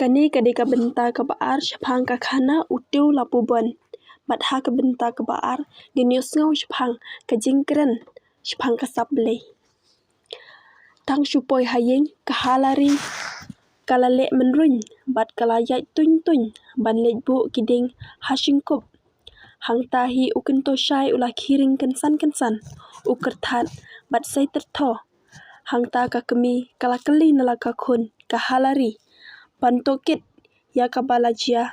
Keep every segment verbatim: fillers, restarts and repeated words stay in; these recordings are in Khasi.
Kane ka dei ka bynta kaba ar shaphang ka khana u tiew la pubon. Bad ha ka bynta kaba ar ngin ïohsngew shaphang ka jingkren shaphang ka sap Blei. Tang shu poi ha ïing ka Halari ka la leh mynruiñ bad ka la ïaid tuiñ tuiñ ban leit buh ki dieng ha shynkup. Hangta hi u Kyntoshai u la khie ring kynsan kynsan, u kyrthat bad sei tyrtho. Hangta ka kmie ka la kylli na la ka khun ka Halari ban tohkit ïa kaba la jia.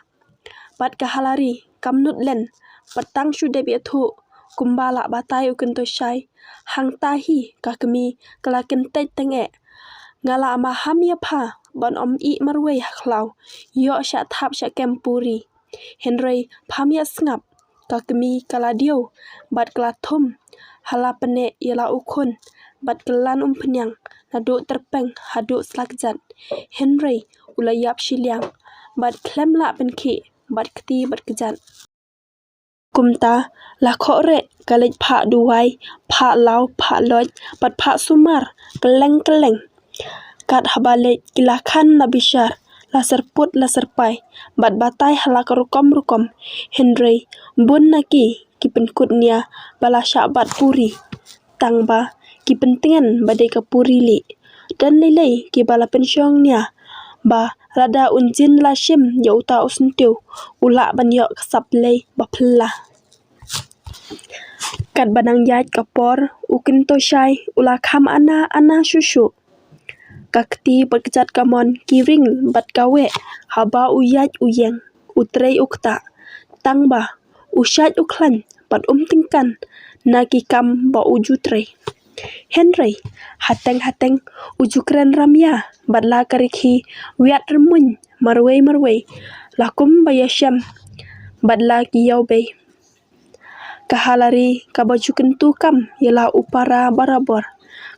Bad ka Halari kam nud len, bad tang shu dep ïathuh kumba la batai u Kyntoshai. Hangta hi ka kmie ka la kynthet teng eh, nga la maham ïa pha ban ym ih marwei ha khlaw, ïoh shah thap shah kem puri. Hynrei pham ïa sngap, ka kmie ka la diew bad ka la thum ha la pyneh ïa la u khun bad ka lan umphniang naduh tyrpeng haduh slakjat. Hynrei u la ïap shiliang bad khlem lah pynkhih bad kti bad kjat. Kumta la khohreh ka leit phah duwai, phah law, phah loit bad phah sumar kylleng kylleng. Kat haba leit ki la khan la bishar, la syrput la syrpai bad batai ha la ka rukom rukom. Hynrei bun na ki ki pynkut nia ba la shah bat puri, tang ba ki pyntngen ba dei ka puri lieh. Don lei lei kiba la pynshong nia ba lada un jin la shim ïa uta u syntiew, u lah ban ïoh ka sap Blei ba phylla. Katba nang ïaid ka por, u Kyntoshai u la kham ana ana shuh shuh. Ka kti bad kjat kamon ki ring bad kaweh haba u ïaid u ïeng, u trei u ktah, tang ba u shait u khlaiñ bad um tyngkan na ki kam ba u ju trei. Hynrei hateng hateng u ju kren ramïa bad la ka rikhi wiat rmuiñ marwei marwei, la kum ba ïashem bad la ki ïawbei. Ka Halari kaba ju kyntu kam ïa la u para barabor,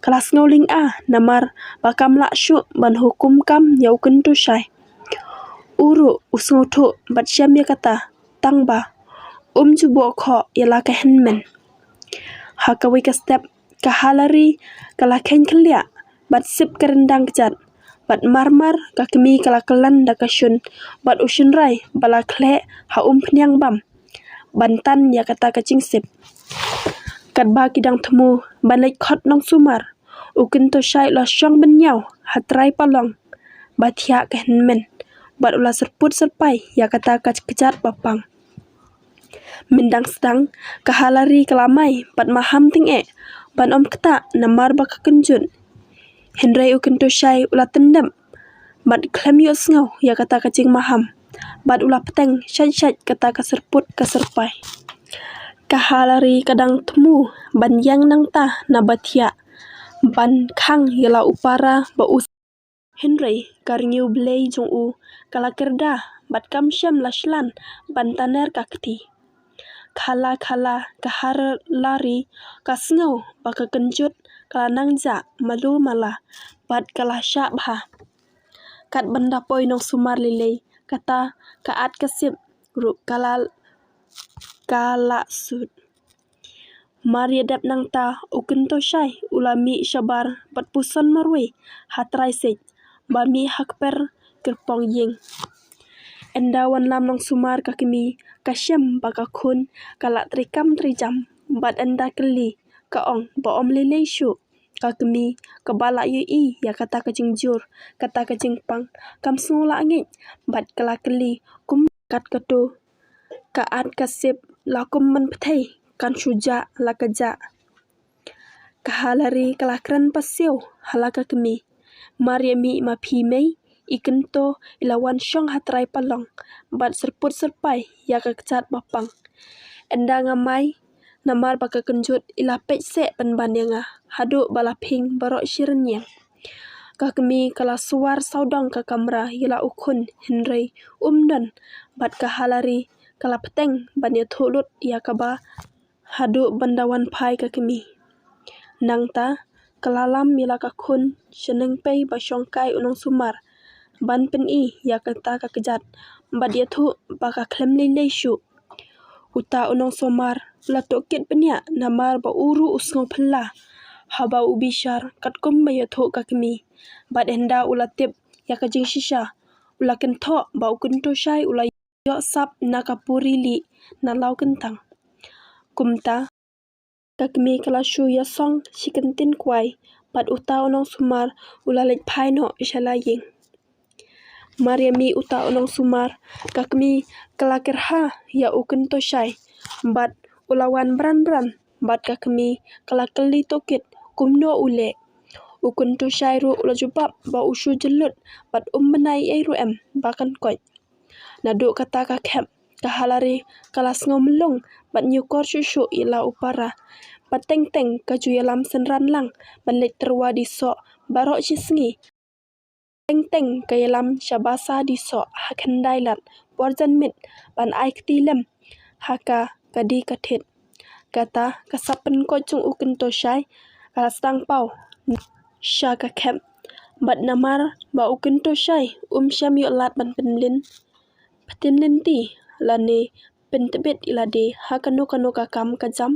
ka la sngew lynga namar ba kam lah shuh ban hukum kam ïa u Kyntoshai. U ruh u sngewthuh bad shem ïa kata, tang ba um ju buh khoh ïa la ka hynmen. Ha kawei ka step ka Halari ka la kheiñ khylliah bad sip ka ryndang kjat, bad mar mar ka kmie ka la kylan da ka shun bad u shynrai ba la khleh ha umphniang bam ban tan ïa kata ka jingsip. Katba ki dang thmu ban leit khot nongsumar, u Kyntoshai u la shong bynñiaw ha trai palong ba thiah ka hynmen bad u la syrput syrpai ïa kata ka kjat ba pang. Myndang sdang ka Halari ka la mai bad maham tyngeh ban ym ktah namar ba ka kynjut. Hynrei u Kyntoshai u la tyndep bad khlem ïohsngew ïa kata ka jingmaham bad u la pteng shait shait kata ka syrput ka syrpai. Ka Halari ka dang thmu ban ïeng nangta na ba thiah ban khang ïa la u para ba u. Hynrei ka rngiew Blei jong u ka la kyrda bad kam shym la shlan ban taner ka kti. Khala khala ka Halari ka sngew ba ka kynjut ka la nang jah malu mala bad ka la shah bha. Kat ban da poi nongsumar lei lei, kata ka at ka sip ruh ka la, ka la sut. Mar ïa dep nangta u Kyntoshai u la mih shabar bad puson marwei ha trai siej ba mih ha kper kyrpong ïing. Ynda wanlam nongsumar ka kmie ka shem ba ka khun ka la trei kam trei jam bad ynda kylli ka ong ba ym lei lei shuh. Ka kmie kaba la ïohi ïa kata ka jingjur, kata ka jingpang, kam sngew la ngeit bad ka la kylli kum kat katu. Ka at ka sip la kum ban pyrthei kan shu jah la ka jah. Ka Halari ka la kren pasiaw ha la ka kmie. Mar ïa mih ma phi mei, i Kynto i la wan shong ha trai palong bad syrput syrpai ïa ka kjat ba pang. Ynda nga mai namar ba ka kynjut i la peit seh pynban ïa nga haduh ba la phing baroh shi rynïeng. Ka kmie ka la swar sawdong ka kamra ïa la u khun, hynrei um don bad ka Halari ka la pteng ban ïathuh lut ïa kaba haduh ban da wan phai ka kmie. Nangta ka la lam ïa la ka khun sha nongpei ba shongkai u nongsumar ban pyni ïa kata ka kjat bad ïathuh ba ka khlem lei lei shuh. Uta u nongsumar u la tohkit bniah namar ba u ruh u sngew phylla haba u bishar katkum ba ïathuh ka kmie. Bad ynda u la tip ïa ka jingshisha, u la kynthoh ba u Kyntoshai u la ïoh sap na ka puri lieh na Lawkyntang. Kumta ka kmie ka la shu ïasong shi kyntien kwai, bad uta u nongsumar u la leit phai noh sha la ïing. Mar ïa mih uta u nongsumar, ka kmie ka la kyrha ïa u Kyntoshai, bad u la wan bran bran, bad ka kmie ka la kylli tohkit kumno u leh. U Kyntoshai ruh u la jubab ba u shu jyllud bad um bna ei ei ruh em ba kan koit. Naduh kata ka khep ka Halari ka la sngew mlung bad ñiewkor shuh shuh ïa la u para. Bad teng teng ka ju ïalam synran lang ban leit tyrwa die soh baroh shi sngi. Teng teng ka ïalam sha basa die soh ha khyndai lad por janmiet ban ai kti lem ha ka ka die ka thied. Kata ka sap pynkoit jong u Kyntoshai ka la sdang paw sha ka khep. Bad namar ba u Kyntoshai um shym ïoh lad ban pynmlien, pyntin lynti lane pyntbit ïa lade ha kano kano ka kam ka jam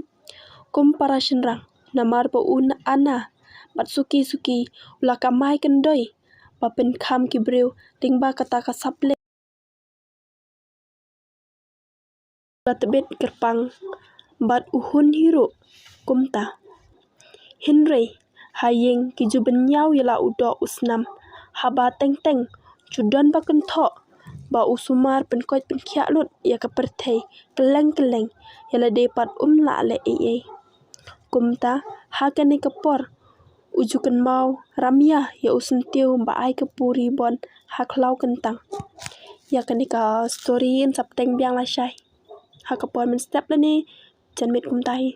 kum para shynrang, namar ba u ana bad suki suki u la kamai kyndoi ba pynkham ki briew lyngba kata ka sap leh. La tbit kyrpang bad u hun hi ruh kumta. Hynrei ha ïing ki ju bynñiaw ïa la u doh u snam, haba teng teng ju don ba kynthoh ba u sumar pynkoit pynkhiah lut ïa ka pyrthei kylleng kylleng, ïa lade pat um lah leh ei ei. Kumta ha kane ka por u ju kynmaw ramia ïa u syntiew ba ai ka puri bun ha Lawkyntang. Ïa kane ka story yn sa bteng biang lashai. Ha ka por mynstep lane janmiet kumta hi.